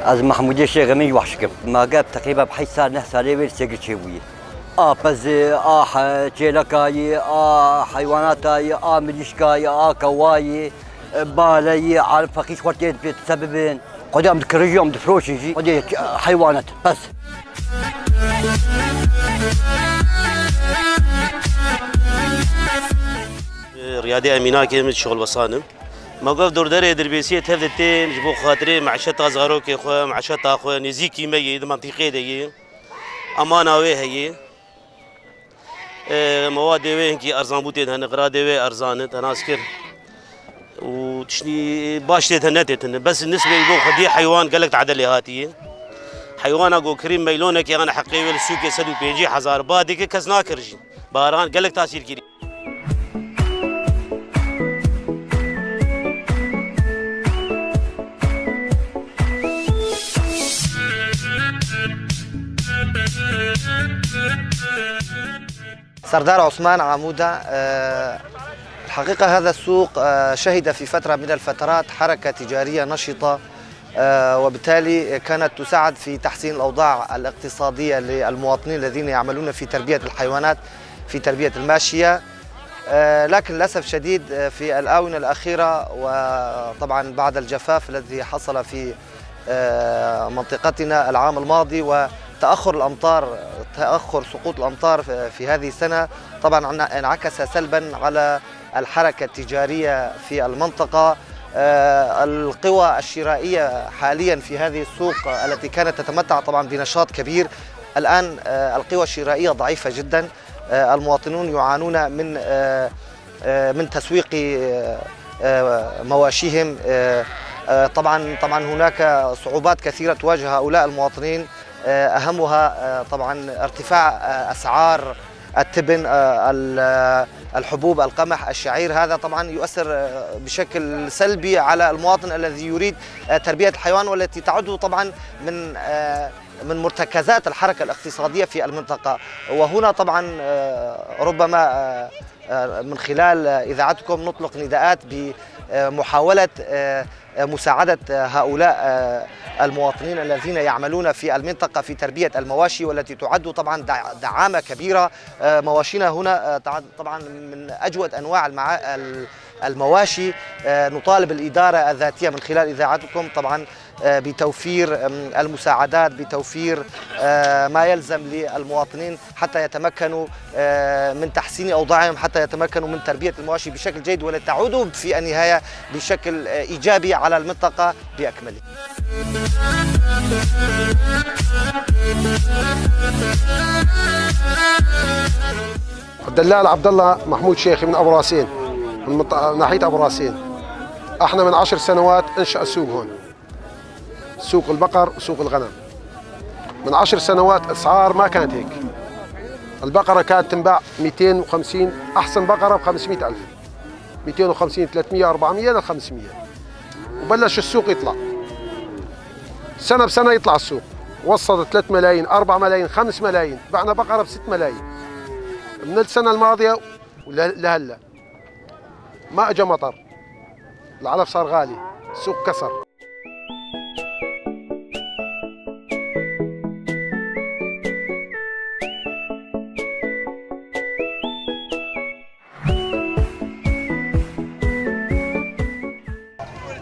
از محمودی شیخ می وحشکم ما قاب تقريبا بحي سال نه سالي ويل سيقل شيوية بز تشيلكاي حيواناتاي مليشكاي كواي بالي عالم فقيش خورتين بتسببين قدام دكرجيهم دفروش جي قدام حيوانات بس. رياضي أميناكي من شغل وصانم موقف دور داري دربيسية تهدتين جبو خاطري معشتا زاروكي خو معشتا خو نزيكي مي منطقة دي أمانة وي هي مواد وين كي أرزان بوتين هن غراد وي أرزان تناسكر وتشني باش تهنتت بس النسبة يبو خدي حيوان قالك تعدل هاتي حيوان اكو كريم ميلونك انا حقي السوق سدو بيجي هزار باديك كزناكرجي باران قالك تاثير كريم. سردار عثمان عمودة. الحقيقة هذا السوق شهد في فترة من الفترات حركة تجارية نشطة، وبالتالي كانت تساعد في تحسين الأوضاع الاقتصادية للمواطنين الذين يعملون في تربية الحيوانات، في تربية الماشية. لكن للأسف الشديد في الآونة الأخيرة وطبعا بعد الجفاف الذي حصل في منطقتنا العام الماضي وتأخر الأمطار، تأخر سقوط الأمطار في هذه السنة، طبعا انعكس سلبا على الحركة التجارية في المنطقة. القوى الشرائية حاليا في هذه السوق التي كانت تتمتع طبعا بنشاط كبير، الآن القوى الشرائية ضعيفة جدا. المواطنون يعانون من تسويق مواشيهم. طبعا هناك صعوبات كثيرة تواجه هؤلاء المواطنين، أهمها طبعا ارتفاع أسعار التبن، الحبوب، القمح، الشعير. هذا طبعا يؤثر بشكل سلبي على المواطن الذي يريد تربية الحيوان، والتي تعد طبعا من مرتكزات الحركة الاقتصادية في المنطقة. وهنا طبعا ربما من خلال إذاعتكم نطلق نداءات بمحاولة مساعدة هؤلاء المواطنين الذين يعملون في المنطقة في تربية المواشي، والتي تعد طبعا دعامة كبيرة. مواشينا هنا تعد طبعا من أجود أنواع المواشي. نطالب الإدارة الذاتية من خلال إذاعتكم طبعا بتوفير المساعدات، بتوفير ما يلزم للمواطنين حتى يتمكنوا من تحسين أوضاعهم، حتى يتمكنوا من تربية المواشي بشكل جيد، ولتعود في النهاية بشكل إيجابي على المنطقة بأكملها. الدلال عبد الله محمود شيخي من أبو راسين، من ناحية أبو راسين. احنا من 10 سنوات انشأ السوق هون، سوق البقر وسوق الغنم. من 10 سنوات اسعار ما كانت هيك. البقرة كانت تنباع 250، احسن بقرة ب 500,000، 250 300 400 ل 500. وبلش السوق يطلع سنة بسنة، يطلع السوق وصل 3 ملايين 4 ملايين 5 ملايين. بعنا بقرة ب 6 ملايين من السنة الماضية لهلا. ما اجى مطر، العلف صار غالي، السوق كسر.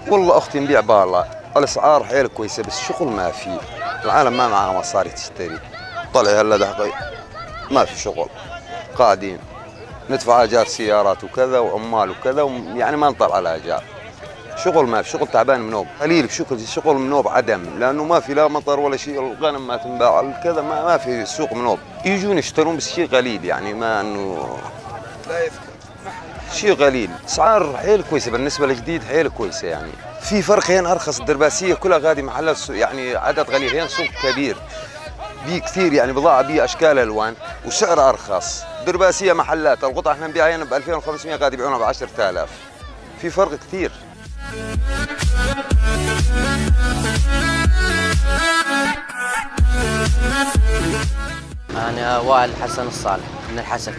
والله اختي نبيع بالله الاسعار حيل كويسه، بس شغل ما في، العالم ما معها مصاري تشتري. طلع هلا دحقي ما في شغل، قاعدين ندفع اجار سيارات وكذا وعمال وكذا، يعني ما نطلع على اجار. شغل ما في، شغل تعبان منوب قليل، شغل منوب عدم، لانه ما في لا مطر ولا شيء، الغنم ما تنباع كذا، ما في سوق منوب. يجون يشترون بس شيء قليل، يعني ما انه لا يذكر شيء قليل. اسعار حيل كويسه بالنسبه للجديد، حيل كويسه يعني. في فرق هين ارخص، الدرباسيه كلها غادي محلات يعني عدد قليل، هين سوق كبير بي كثير يعني بضاعه بي اشكال الوان وسعر ارخص. درباسيه محلات القطعه احنا نبيعها هنا ب 2500، غادي يبيعونها ب 10,000. في فرق كثير. أنا وائل حسن الصالح من الحسكة.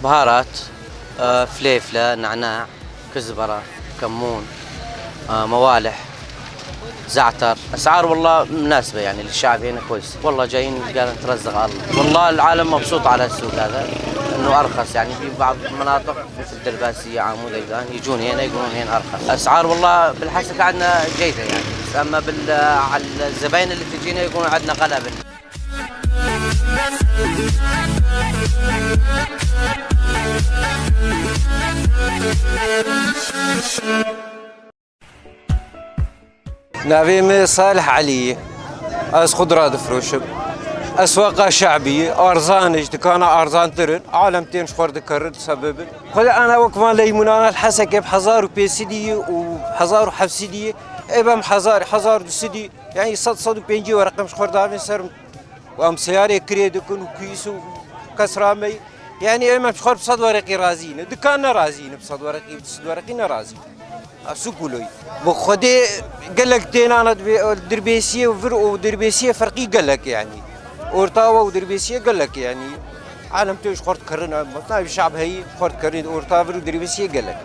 بهارات، فليفلة، نعناع، كزبرة، كمون، موالح، زعتر. أسعار والله مناسبة يعني للشعب هنا كويس. والله جايين قال نترزق الله. والله العالم مبسوط على السوق هذا إنه أرخص، يعني في بعض المناطق مثل درباسية، عامود، أيضا يجون هنا يقولون هنا أرخص. أسعار والله بالحسكة عندنا جيدة يعني، بس أما على الزباين اللي تجينا يقولون عندنا غلا. نافي صالح علي از خضرة دفروشم أسواق شعبية أرزان دكانا أرزان ترن عالم تين شخور دكرر سبب خد أنا وكمان ليمون أنا الحسكة بحزار وبيسيدي وبحزار وحفسيدي إبم حزار حزار دوسيدي يعني صد صد وبينجي ورقم شخور دارين سر وأم سيارة كري دكن وكيس وكسرامي يعني إما بشخور بصد ورقي رازين دكان رازين بصد ورقي بصد ورقي نرازين سوكولوي بخدي قال لك تينا دربيسية وفر ودربيسية فرقي قال لك يعني اورتاوا ودربيسية قال لك يعني عالم توش خورت كرنا مطلع الشعب هي خورت كرين اورتاور ودربيسية قال لك.